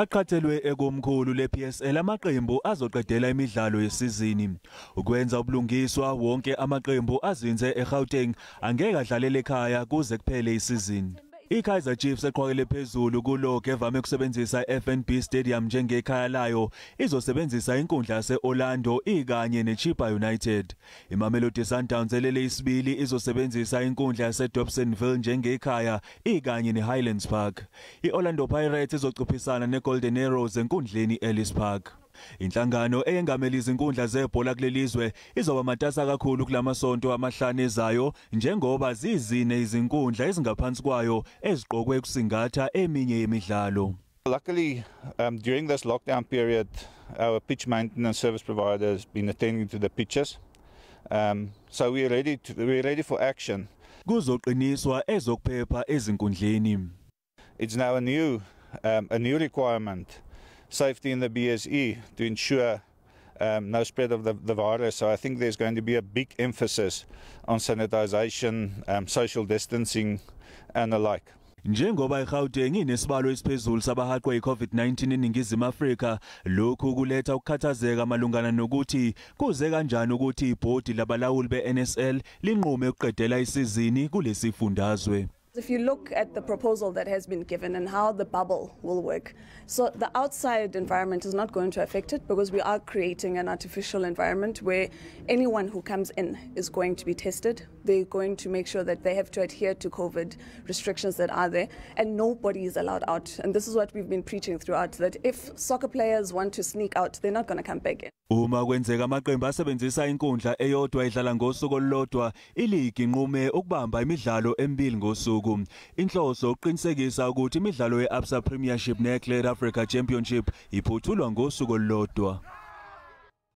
Aqhathelwe ekomkhulu lePSL amaqembu azoqedela imidlalo yesizini. Ukwenza ubulungiswa, wonke amaqembu azinze eGauteng angeke adlalele ekhaya kuze kuphele isizini. IKaizer Chiefs, eqhwakele phezulu kulog, evame ukusebenzisa iFNB Stadium njengekhaya layo, izosebenzisa inkundla yase-Orlando ikanye neChippa United. IMamelodi Sundowns, elele isibili, izosebenzisa inkundla yaseDobsonville njengekhaya ikanye neHighlands Park. I-Orlando Pirates izocuphisana neGolden Arrows enkundleni Ellis Park. Inhlangano eyengamela izinkundla zebhola kulelizwe izoba matasa kakhulu kulamasonto amahlanu ezayo, njengoba zizine izinkundla ezingaphansi kwayo eziqokwe kusingatha eminye yemidlalo. Luckily, during this lockdown period, our pitch maintenance service provider has been attending to the pitches. So we're ready for action. Kuzoqiniswa ezokuphepha ezinkundleni. It's now a new requirement, safety in the BSE, to ensure no spread of the virus. So I think there's going to be a big emphasis on sanitization, social distancing, and the like. Njengoba iGauteng inesibalo esiphezulu sabahaqwe iCovid-19 eNingizimu Afrika, lokhu kuletha ukukhathazeka malungana nokuthi kuze kanjani ukuthi ibhodi labalawuli beNSL linqume ukuqedela isizini kulesifundazwe. If you look at the proposal that has been given and how the bubble will work, so the outside environment is not going to affect it because we are creating an artificial environment where anyone who comes in is going to be tested. They're going to make sure that they have to adhere to COVID restrictions that are there, and nobody is allowed out. And this is what we've been preaching throughout, that if soccer players want to sneak out, they're not going to come back in. Uma kwenzeka amaqembu asebenzisa inkundla eyodwa idlala ngosuku olulodwa, iligi inqume ukubamba imidlalo emibili ngosuku. Inhloso ukuqinisekisa ukuthi imidlalo ye-Absa Premiership ne-GladAfrica Championship iphothulwa ngosuku olulodwa.